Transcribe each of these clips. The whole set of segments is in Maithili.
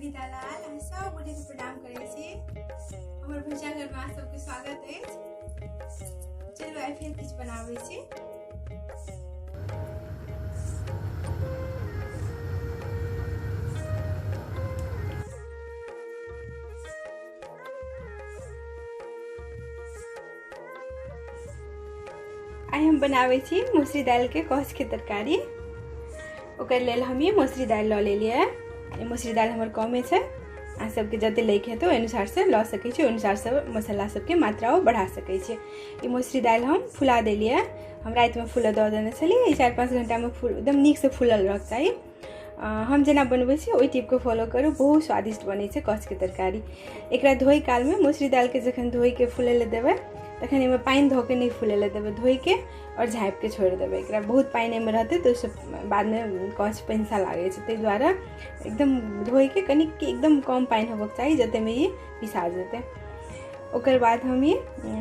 विनीता लाल, अहाँ सब गोटेके प्रणाम करै छी। हमर भनसाघरमे अहाँ सबके स्वागत अछि। चलू आइ फेर किछु बनाबै छी। आइ हम बनाबै छी मसुरी दालिके कचके तरकारी। ओकर लेल हम ई मसुरी दालि लऽ लेलियै। ई मसुरी दालि हमर कमे छै, अहाँ सबके जते लैके हेतै ओहि अनुसारसँ लऽ सकै छी, ओहि अनुसारसँ मसाला सबके मात्राओ बढ़ा सकै छी। ई मसुरी दालि हम फुला देलियै, हम रातिमे फूलऽ दऽ देने छलियै। ई 4-5 घंटामे फूल एकदम नीकसँ फूलल रहक चाही। हम जेना बनबै छी ओहि टिपके फॉलो करू, बहुत स्वादिष्ट बनै छै कचके तरकारी। एकरा धोइ कालमे मसुरी दालिके जखन धोइके फूलै लए देबै तखन एहिमे पानि धऽ के नहि फूलै लए देबै, धोइके आओर झाँपिके छोड़ि देबै। एकरा बहुत पानि एहिमे रहतै तऽ ओहिसँ बादमे कच पैसा लागै छै, ताहि दुआरे एकदम धोइके कनिक एकदम कम पानि होबऽके चाही जतेकमे ई पिसा जेतै। ओकर बाद हम ई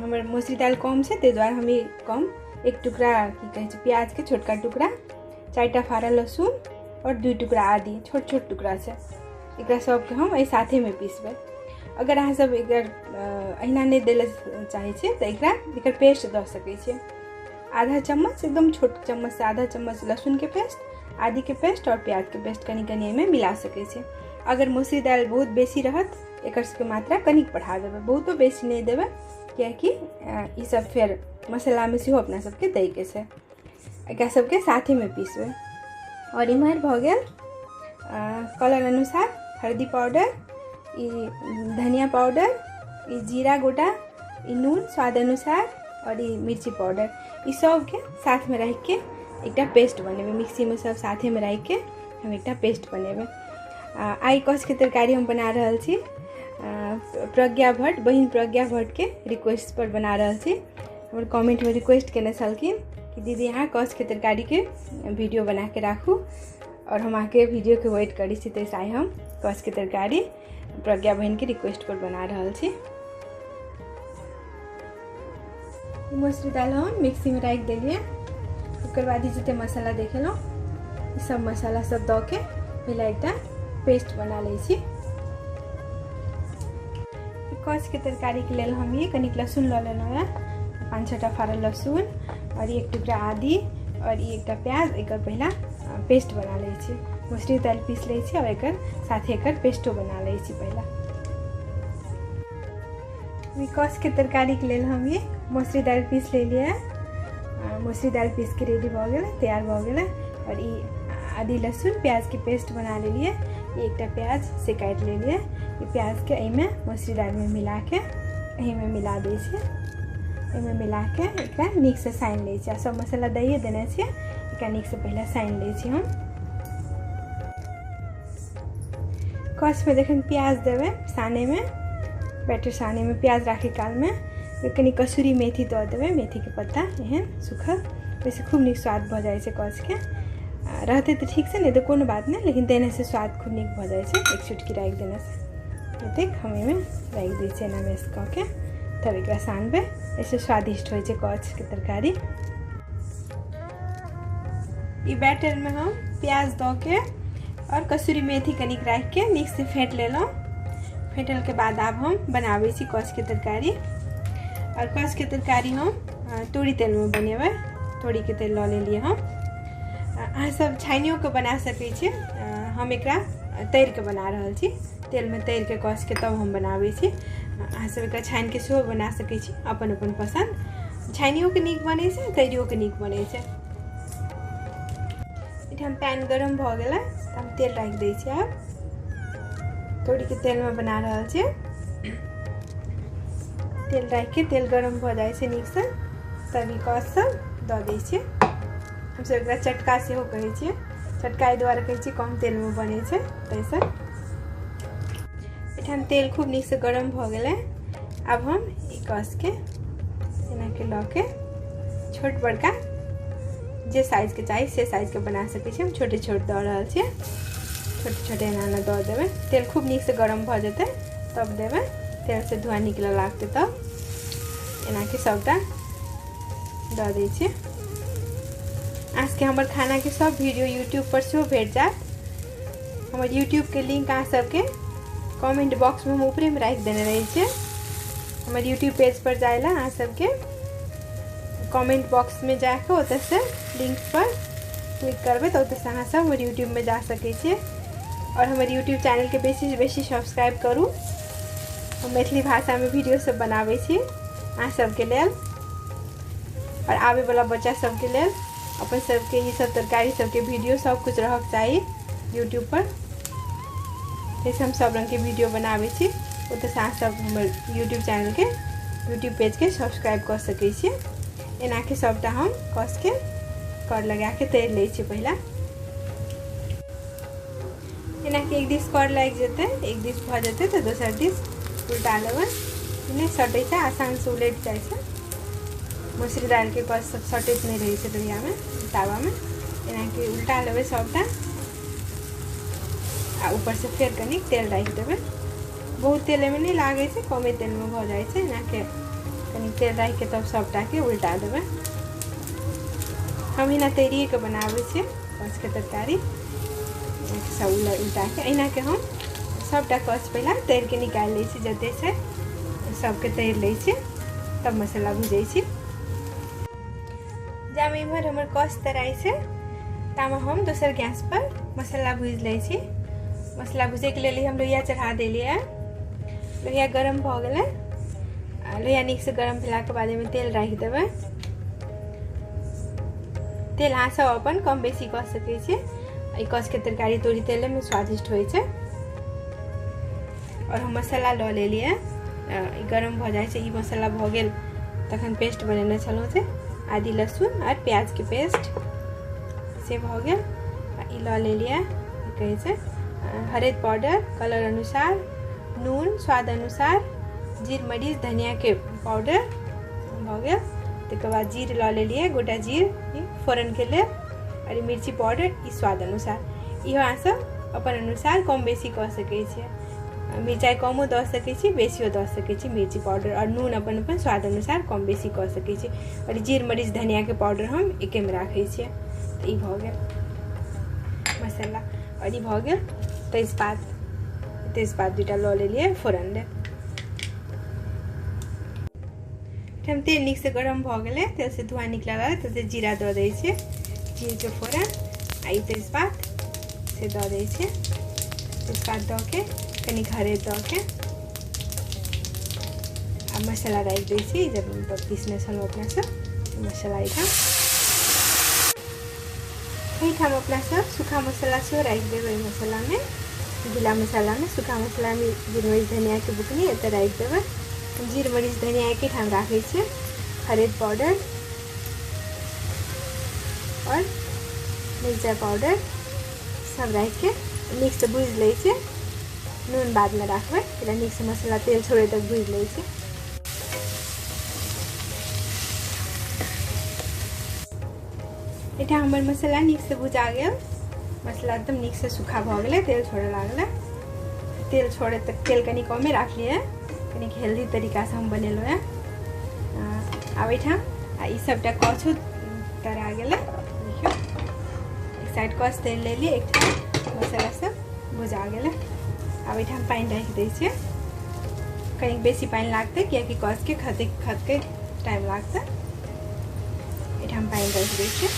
हमर मसुरी दालि कम छै ताहि दुआरे हम ई कम एक टुकड़ा की कहै छै प्याजके छोटका टुकड़ा, 4टा फाड़ा लहसुन आओर 2 टुकड़ा आदि छोट छोट टुकड़ा छै, एकरा सबके हम एहि साथेमे पीसबै। अगर अहाँ सब एकर अहिना नहि दै लए चाहै छियै तऽ एकरा एकर पेस्ट दऽ सकै छियै। आधा चम्मच एकदम छोट चम्मचसँ आधा चम्मच लहसुनके पेस्ट, आदिके पेस्ट आओर प्याजके पेस्ट कनि कनि एहिमे मिला सकै छियै। अगर मसुरी दालि बहुत बेसी रहत एकर सबके मात्रा कनिक बढ़ा देबै, बहुतो बेसी नहि देबै कियाकि ई सब फेर मसालामे सेहो अपना सबके दैके छै। एकरा सबके साथेमे पीसबै। आओर इम्हर भऽ गेल कलर अनुसार हल्दी पाउडर, ई धनिया पाउडर, ई जीरा गोटा, ई नून स्वाद अनुसार आओर ई मिर्ची पाउडर, ई सबके साथमे राखिके एकटा पेस्ट बनेबै। मिक्सीमे सब साथेमे राखिके हम एकटा पेस्ट बनेबै। आइ कचके तरकारी हम बना रहल छी प्रज्ञा भट्ट, बहिन प्रज्ञा भट्टके रिक्वेस्ट पर बना रहल छी। हमर कमेंटमे रिक्वेस्ट केने छलखिन कि दीदी अहाँ कचके तरकारीके वीडियो बनाके राखू और हम अहाँके वीडियोके वेट करै छी। ताहिसँ आइ हम कचके तरकारी प्रज्ञा बहिनके रिक्वेस्ट पर बना रहल छी। मसुरी दालि हम मिक्सीमे राखि देलियै। ओकर बाद ई जते मसाला देखेलहुँ ई सब मसाला सब दऽ के पहिले एकटा पेस्ट बना लै छी। कचके तरकारीके लेल हम ई कनिक लहसुन लऽ लेलहुँ हँ, 5-6टा फाड़ल लहसुन और 1 टुकड़ा आदि और ई एकटा प्याज। एकर पहिला पेस्ट बना लै छी। मसुरी दालि पीस लै छी और एकर साथे एकर पेस्टो बना लै छी। पहिला कचके तरकारीके लेल हम ई मसुरी दालि पीस लेलियै। मसुरी दालि पीसके रेडी भऽ गेलै, तैयार भऽ गेलै। और ई आदि लहसुन प्याजके पेस्ट बना लेलियै। एकटा प्याज से काटि लेलियै। ई प्याजके एहिमे मसुरी दालिमे मिलाके एहिमे मिला दै छियै। एहिमे मिलाके एकरा नीकसँ सानि लै छियै। आ सब मसाला दैए देने छियै, एकरा नीकसँ पहिले सानि लै छी हम। कचमे जखन प्याज देबै सानैमे, बैटर सानैमे प्याज राखै कालमे कनि कसूरी मेथी दऽ देबै, मेथीके पत्ता एहन सूखल, ओहिसँ खूब नीक स्वाद भऽ जाइ छै कचके। रहतै तऽ ठीक छै, नहि तऽ कोनो बात नहि, लेकिन देनेसँ स्वाद खूब नीक भऽ जाइ छै। एक चुटकी राखि देनेसँ एतेक हम एहिमे राखि दै छियै एना मेस कऽ के, तब एकरा सानबै। एहिसँ स्वादिष्ट होइ छै कचके तरकारी। ई बैटरमे हम प्याज दऽ के आओर कसूरी मेथी कनिक राखिके नीकसँ फेँट लेलहुँ। फेँटलके बाद आब हम बनाबै छी कचके तरकारी। आओर कचके तरकारी हम तोरी तेलमे बनेबै। तोरीके तेल लऽ लेलियै हम। अहाँ सब छानियोके बना सकै छी, हम एकरा तरिके बना रहल छी। तेलमे तरिके कचके तब हम बनाबै छी। अहाँ सब एकरा छानिके सेहो बना सकै छी, अपन अपन पसन्द। छानियोके नीक बनै छै, तरियोके नीक बनै छै। एहिठाम पैन गरम भऽ गेलै तऽ हम तेल राखि दै छियै। आब तोरीके तेलमे बना रहल छियै। तेल राखिके तेल गरम भऽ जाइ छै नीकसँ, तब ई कच सब दऽ दै छियै। हमसब एकरा चटका सेहो कहै छियै। चटका एहि दुआरे कहै छियै कम तेलमे बनै छै ताहिसँ। एहिठाम तेल खूब नीकसँ गरम भऽ गेलै। आब हम ई कसके एनाके लऽ के छोट बड़का जे साइजके चाही से साइजके बना सकै छी। हम छोटे छोट दऽ रहल छियै, छोटे छोटे एना एना दऽ देबै। तेल खूब नीकसँ गरम भऽ जेतै तब देबै, तेलसँ धुआँ निकलऽ लागतै तब एनाके सबटा दऽ दै छियै। अहाँसभके हमर खानाके सब वीडियो यूट्यूब पर सेहो भेट जायत। हमर यूट्यूबके लिंक अहाँ सबके कमेंट बॉक्समे हम ऊपरेमे राखि देने रहै छियै। हमर यूट्यूब पेज पर जाय लए अहाँ सबके कमेंट बॉक्समे जाके ओतऽसँ लिंक पर क्लिक करबै तऽ ओतऽसँ अहाँ सब हमर यूट्यूबमे जा सकै छियै। आओर हमर यूट्यूब चैनलके बेसीसँ बेसी सब्सक्राइब करू। हम मैथिली भाषामे वीडियो सब बनाबै छी अहाँ सबके लेल आओर आबैवला बच्चा सबके लेल। अपन सबके ई सब तरकारी सबके वीडियो सब कुछ रहक चाही यूट्यूब पर। ताहिसँ हम सब रङ्गके वीडियो बनाबै छी। ओतऽसँ अहाँ सब हमर यूट्यूब चैनलके यूट्यूब पेजके सब्सक्राइब कऽ सकै छियै। एनाके सबटा हम कसके कर लगाके तैर लै छियै। पहिला एनाके एक दिस कर लागि जेतै, एक दिस भऽ जेतै तऽ दोसर दिस उल्टा लेबै। नहि सटै छै, आसानसँ उलटि जाइ छै। मसुरी दालिके कस सब सटैत नहि रहै छै लोहियामे, तावामे। एनाके उल्टा लेबै सबटा आ ऊपरसँ फेर कनि तेल राखि देबै। बहुत तेल एहिमे नहि लागै छै, कमे तेलमे भऽ जाइ छै। एनाके कनि तेल राखिके तब सबटाके उल्टा देबै। हम एना तैरिएके बनाबै छियै कचके तरकारी। सब उल्टाके एनाके हम सबटा कच पहिला तैरके निकालि लै छी, जते छै सबके तैर लै छी, तब मसाला भुजै छी। जामे इम्हर हमर कच तराइ छै तामे हम दोसर गैस पर मसाला भुजि लै छी। मसाला भुजैके लेल हम लोहिया चढ़ा देलियै। लोहिया गरम भऽ गेलै। लोहिया नीकसँ गरम भेलाके बाद एहिमे तेल राखि देबै। तेल अहाँ सब अपन कम बेसी कऽ सकै छी। एहि कचके तरकारी तोरी तेलेमे स्वादिष्ट होइ छै। आओर हम मसाला लऽ लेलियै। गरम भऽ जाइ छै ई मसाला भऽ गेल तखन पेस्ट बनेने छलहुँ से आदि लहसुन आओर प्याजके पेस्ट से भऽ गेल। ई लऽ लेलियै की कहै छै हरदि पाउडर कलर अनुसार, नून स्वाद अनुसार, जीर मरीच धनियाके पाउडर भऽ गेल। तकर बाद जीर लऽ लेलियै, गोटा जीर फोरनके लेल, आओर मिर्ची पाउडर ई स्वाद अनुसार। इहो अहाँ सब अपन अनुसार कम बेसी कऽ सकै छियै। मिरचाइ कमो दऽ सकै छी, बेसियो दऽ सकै छी मिर्ची पाउडर। आओर नून अपन अपन स्वाद अनुसार कम बेसी कऽ सकै छी। आओर जीर मरीच धनियाके पाउडर हम एकेमे राखै छियै। तऽ ई भऽ गेल मसाला। आओर ई भऽ गेल तेजपात। तेजपात दूटा लऽ लेलियै फोरन लेल। एहिठाम तेल नीकसँ गरम भऽ गेलै, तेलसँ धुआँ निकलऽ लागल तऽ जीरा दऽ दै छियै, जीरके फोरन आ ई तेजपात से दऽ दै छियै। तेजपात दऽ के कनि हरदि दऽ के आ मसाला राखि दै छी जब पीसने छलहुँ अपनासँ मसाला। एहिठाम अपना सब सूखा मसाला सेहो राखि देबै। मसालामे गीला मसालामे सूखा मसालामे जीर मरीच धनियाके बुकनी एतऽ राखि देबै। जीर मरीच धनिया एकेठाम राखै छियै। हरदि पाउडर आओर मिरचाइ पाउडर सब राखिके नीकसँ भुजि लै छियै। नून बादमे राखबै, एकरा नीकसँ मसाला तेल छोड़ै तक भुजि लै छियै। एहिठाम हमर मसाला नीकसँ भुजा गेल। मसाला एकदम नीकसँ सूखा भऽ गेलै, तेल छोड़ऽ लागलै। तेल छोड़े तक तेल कनि कमे राखलियै, कनिक हेल्दी तरीकासँ हम बनेलहुँ हेँ। आब एहिठाम आ ई सबटा कछो तरा गेलै। देखियौ, एक साइड कछ तरि लेलियै, एकठाम मसाला सब भुजा गेलै। आब एहिठाम पानि राखि दै छियै। कनिक बेसी पानि लागतै कियाकि कसके खदकै टाइम लागतै। एहिठाम पानि राखि दै छियै।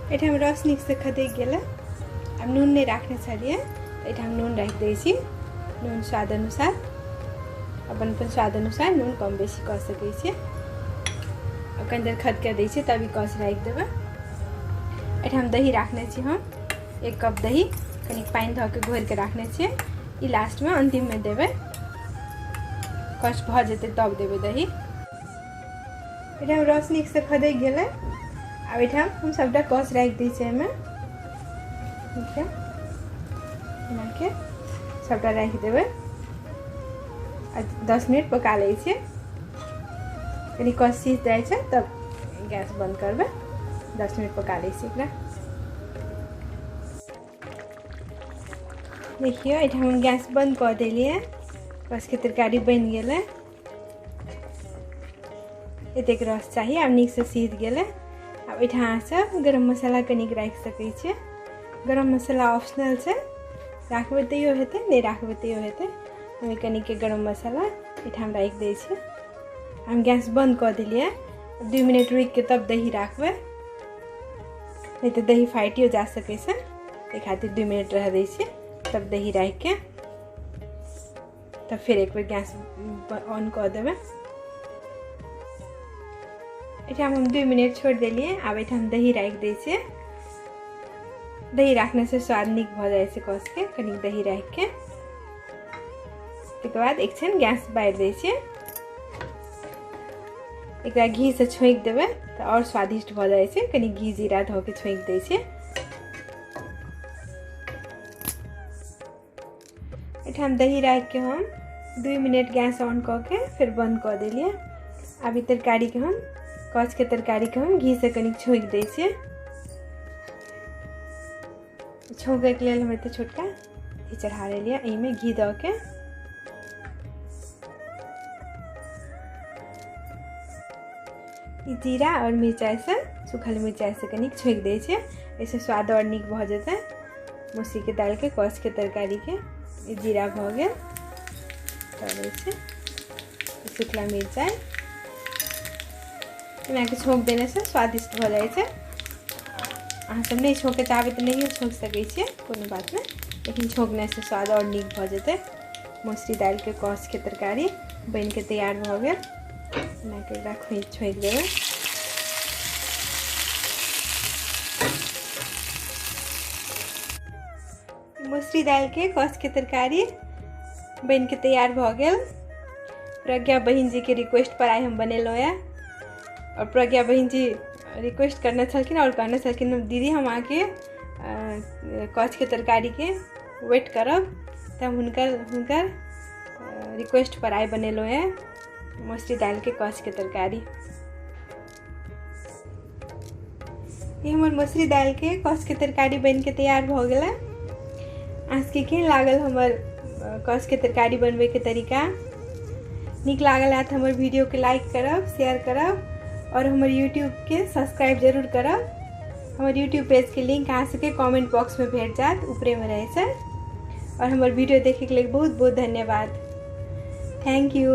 एहिठाम रस नीकसँ खदकि गेलै। आब नून नहि राखने छलियै, एहिठाम नून राखि दै छी। नून स्वाद अनुसार, अपन अपन स्वाद अनुसार नून कम बेसी कऽ सकै छियै। आ कनि देर खदकऽ दै छियै तब ई कस राखि देबै। एहिठाम दही राखने छी हम, 1 कप दही कनिक पानि धऽ के घोरिके राखने छियै। ई लास्टमे अन्तिममे देबै, कस भऽ जेतै तब देबै दही। एहिठाम रस नीकसँ खदकि गेलै। आब एहिठाम हम सबटा कस राखि दै छियै एहिमे। एनाके सबटा राखि देबै आ 10 मिनट पका लै छियै। कनि कस सीझ जाइ छै तब गैस बंद करबै। 10 मिनट पका लै छियै एकरा। देखियौ, एहिठाम हम गैस बंद कऽ देलियै। कसके तरकारी बनि गेलै। एतेक रस चाही। आब नीकसँ सीझ गेलै। आब एहिठाम अहाँ सब गरम मसाला कनिक राखि सकै छियै। गरम मसाला ऑप्शनल छै, राखबै तैयो हेतै, नहि राखबै तैयो हेतै। हम कनिके गरम मसाला एहिठाम राखि दै छियै। हम गैस बन्द कऽ देलियै। 2 मिनट रुकिके तब दही राखबै, नहि तऽ दही फाटियो जा सकै छै। ताहि खातिर 2 मिनट रह दै छियै, तब दही राखिके तब फेर एक बेर गैस ऑन कऽ देबै। एहिठाम हम 2 मिनट छोड़ि देलियै। आब एहिठाम दही राखि दै छियै। दही राखनेसँ स्वाद नीक भऽ जाइ छै कसके। कनिक दही राखिके तकर बाद एक क्षण गैस बारि दै छियै। एकरा घीसँ छोंकि देबै तऽ आओर स्वादिष्ट भऽ जाइ छै। कनि घी जीरा धऽ के छोंकि दै छियै। एहिठाम दही राखिके हम 2 मिनट गैस ऑन कऽ के फेर बन्द कऽ देलियै। आब ई तरकारीके हम कचके तरकारीके हम घीसँ कनि छोंकि दै छियै। छौंकैके लेल हम एते छोटका घी चढ़ा लेलियै। एहिमे घी दऽ के ई जीरा आओर मिरचाइसँ, सूखल मिरचाइसँ कनिक छोंकि दै छियै। एहिसँ स्वाद आओर नीक भऽ जेतै मौसीके दालिके कसके तरकारीके। ई जीरा भऽ गेल, तब छै सूखला मिरचाइ। एनाके छौंक देनेसँ स्वादिष्ट भऽ जाइ छै। अहाँ सब नहि छौंके चाहबै तऽ नहियो छौंक सकै छियै, कोनो बात नहि, लेकिन छौंकनेसँ स्वाद आओर नीक भऽ जेतै। मौसरी दालिके कसके तरकारी बनिके तैयार भऽ गेल। एनाके एकरा छोंकि देबै। मौसरी दालिके कसके तरकारी बनिके तैयार भऽ गेल। प्रज्ञा बहिन जीके रिक्वेस्ट पर आइ हम बनेलहुँ यऽ। आओर प्रज्ञा बहिन जी रिक्वेस्ट करने छलखिन आओर कहने छलखिन, दीदी हम अहाँके कचके तरकारीके वेट करब। तऽ हम हुनकर रिक्वेस्ट पर आइ बनेलहुँ यऽ मौसरी दालिके कचके तरकारी। ई हमर मौसरी दालिके कचके तरकारी बनिके तैयार भऽ गेलै। अहाँ सबके केहन लागल हमर कचके तरकारी बनबैके तरीका? नीक लागल हैत हमर वीडियोके लाइक करब, शेयर करब आओर हमर यूट्यूबके सब्सक्राइब जरूर करब। हमर यूट्यूब पेजके लिंक अहाँ सबके कमेंट बॉक्समे भेट जायत, ऊपरेमे रहै छै। आओर हमर वीडियो देखैके लेल बहुत बहुत धन्यवाद। Thank you.